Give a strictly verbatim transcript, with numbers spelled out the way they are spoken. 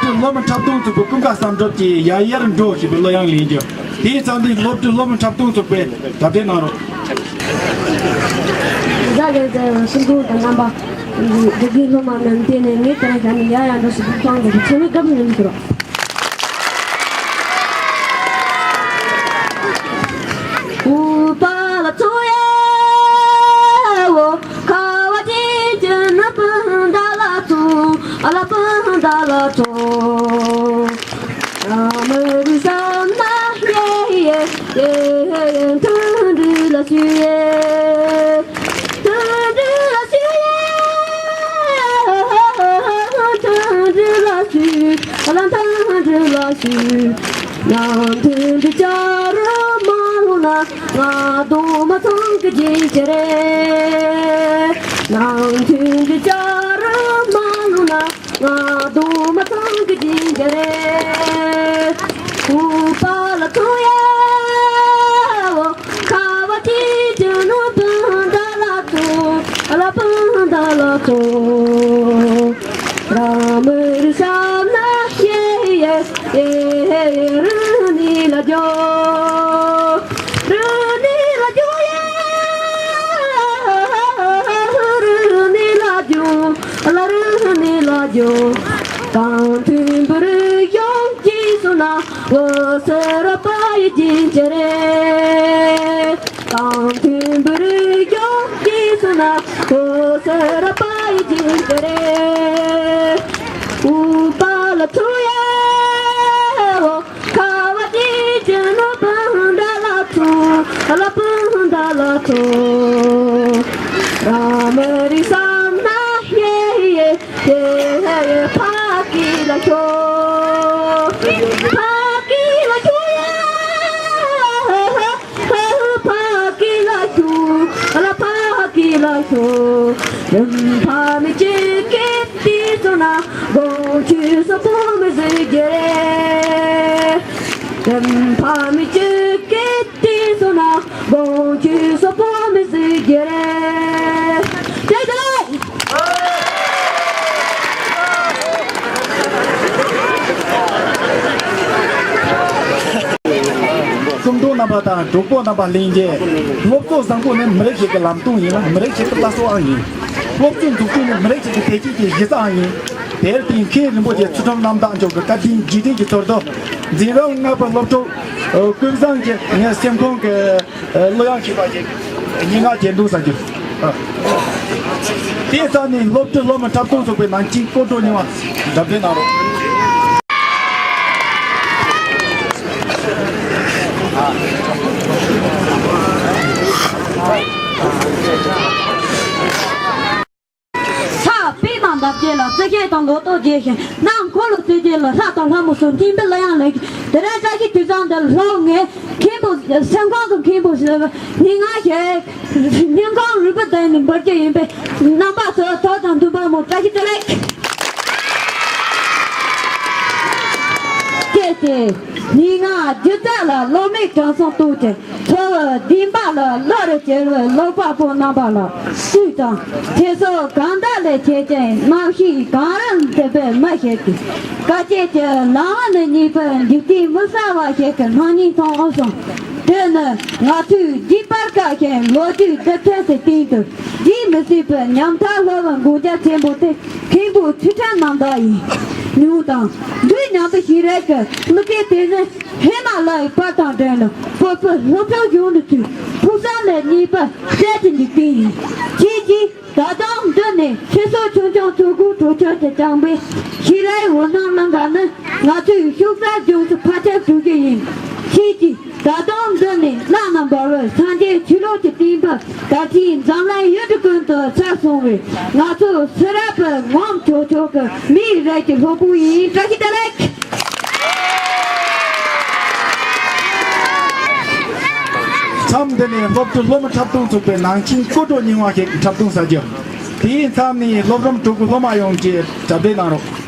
སློབ་མ་འཁྲབ་སྟོན་ཚོགས་པའི་ཀུན་དགའ་བསམ་གྲུབ་ཀྱིས་ཡར་ཡར་འགྲོ་ཞེས་པའི་གླུ་དབྱངས་ལེན་རྒྱུ། དེའི་མཚམས་འདིར་སློབ་ཕྲུག་སློབ་མ་འཁྲབ་སྟོན་ཚོགས་པས་གྲ་སྒྲིག་གནང་རོགས། གཟའ་གི་ཚེ་སྲུང་སྐྱོང་དང་རྣམ་པ། དགེ་རྒན་སློབ་མ་རྣམས་བསྟེན་ནས་ངས་དེ་རིང་ཡར་ཡར་འགྲོ་ཞེས་པའི་ཐོག་འགྲོ་རྒྱུ་ཚང་མས་བཀའ་དྲིན་ཆེ་ཞུ་རོགས། གསུང་སྟོན་རྣམ་པ་དང་གྲོགས་པོ་རྣམ་པ་ལྷན་རྒྱས། སློབ་གཙོ་བཟང་པོ་ནི་མི་རིགས་ཤིག་གི་ལམ་སྟོན་ཡིན་ལ། མི་རིགས་ཤིག་གི་བླ་སྲོག་ཨང་ཡིན། སློབ་གཙོའི་འཛུགས་སྐྲུན་ནི་མི་རིགས་ཤིག་གི་བདེ་སྐྱིད་ཀྱི་གཞི་རྩ་ཨང་ཡིན། དེར་བརྟེན་མཁན་རིན་པོ་ཆེ་ཚུལ་ཁྲིམས་རྣམ་དག་མཆོག་གི་བཀའ་དྲིན་རྗེས་དྲན་གྱི་ཚོགས་འདུ་འཛིན་རིམ་ལྔ་པའི་སློབ་ཕྲུག་ཀུན་བཟང་གིས་ངའི་སེམས་ཁོང་གི་གླུ་དབྱངས་ཞེས་པ་ཞིག་སྙན་ངག་གྱེར་འདོན་ཟེར་རྒྱུ། དེའི་རྩ་ནས་སློབ་ཕྲུག་སློབ་མ་འཁྲབ་སྟོན་ཚོགས་པའི་ནང་ཆེན་སྐུ་དྲུང་རྙིང་བ་གྲ་སྒྲིག་གནང་རོགས། ཕྱག་དཔེ་དང་འདབ་བརྒྱད་ལ། རྩི་ཤིང་དང་ལོ་ཏོག་རྒྱས་ཤིང་། ནམ་འཁོར་ལོ་རྩིབས་བརྒྱད་ལ། ལྷ་དང་ལྷ་མོ་སོགས་སྙན་པའི་གླུ་དབྱངས་ལེན་གྱི། དེ་རིང་བཀྲ་ཤིས་དུས་བཟང་འདིར་སློབ་ངས་མཁན་པོ་སེམས་ཁོང་གི་མཁན་པོ་ཞེས་པའི་སྙན་ངག་ཞིག་སྙན་ཁོང་རུས་པའི་གཏིང་ནས་འབུལ་རྒྱུ་ཡིན་པས། རྣམ་པ་ཚོ་ཐོག་དང་མཐུན་པ་མོ་བཀྲ་ཤིས་བདེ་ལེགས། གལ་ཏེ་སྙན་ངག་སྒྱུ་རྩལ་ལ་བློ་མིག་དྲང་སང་གཏུགས་ཏེ། འཚོ་བའི་བདེན་པ་ལ་བློ་རུ་གྱུར་བའི་ཀློག་པ་པོ་རྣམ་པ་ལ་སུས་ཀྱང་ཚེ་སྲོག་གང་དག་ལས་ཆེ་ཅིང་རྣམ་ཤེས་གང་རུང་འདོད་པའི་མི་ཞིག་གིས། དཀའ་སྤྱད་ཀྱི་ལམ་ནས་རྙེད་པའི་འཇིག་རྟེན་མི་གསལ་བ་ཞིག་གི་སྣང་བརྙན་མཐོང་འོང་སོང་། དེ་ནི་ང་ཚོས་རྒྱུད་པར་བཀལ་ཞིང་ལོ་རྒྱུས་དེབ་ཐེར་གྱི་སྟེང་དུ་བརྗེད་མི་སྲིད་པའི་ཉམ་ཐག་སློབ་པའི་མགོན་སྐྱབས་ཆེན་པོ་སྟེ། མཁན་པོ་ཚུལ་ཁྲིམས་རྣམ་དག་ཡིན། མྱོང་དང་། འདུས་ཉམས་པའི་ཞིག་རལ་གྱི་གླུ་སྐད་དེ་ནི། ཧི་མ་ལ་ཡའི་བར་དང་བྲལ་ནས་བོད་པའི་སློབ་ཕྲུག་གཞོན་ནུ་ཚོས་ཕུགས་བསམ་ལས་རྙེད་པའི་གསེར་གྱི་འཇིག་རྟེན་ཡིན། ཁྱེད་ཀྱིས་ད་དུང་མདུན་ནས་ཚེ་སྲོག་ཆུང་ཆུང་ཚོ་གུ་གྲོ་ཆོད་དུ་བཅངས་པའི་ཞིག་རལ་འོད་སྣང་གླིང་ག་ནི་ང་ཚོའི་ཤུགས་རྩལ་ལྗོངས་སུ་ཕར་ཁྱབ་འགྲོ་རྒྱུ་ཡིན། ཁྱེད་ཀྱིས་ད་དུང་མདུན་ནས་བླ་ན་འབར་བའི་སངས་རྒྱས་ཆོས་ལུགས་ཀྱི་བསྟན་པ་དར་ཆེན་འཛམ་གླིང་ཡུལ་གྲུ་ཀུན་ཏུ་ཚར་སོང་བས། ང་ཚོ་སུ་ར་བའི་ངོམ་ཆོག་ཆོག་གི་མིའི་རིགས་ཀྱི་སློབ་ཕྲུག་ཡིན། བཀྲ་ཤིས་བདེ་ལེགས། མཚམས་འདི་ནས་སློབ་ཕྲུག་སློབ་མ་འཁྲབ་སྟོན་ཚོགས་པའི་ནང་ཆེན་སྐུ་དྲུང་རྙིང་བ་ཞིག་འཁྲབ་སྟོན་ཟ་རྒྱུ། དེའི་མཚམས་ནས་སློབ་རིམ་དྲུག་གི་སློབ་མ་ཡོངས་ཀྱིས་གྲ་སྒྲིག་གནང་རོགས།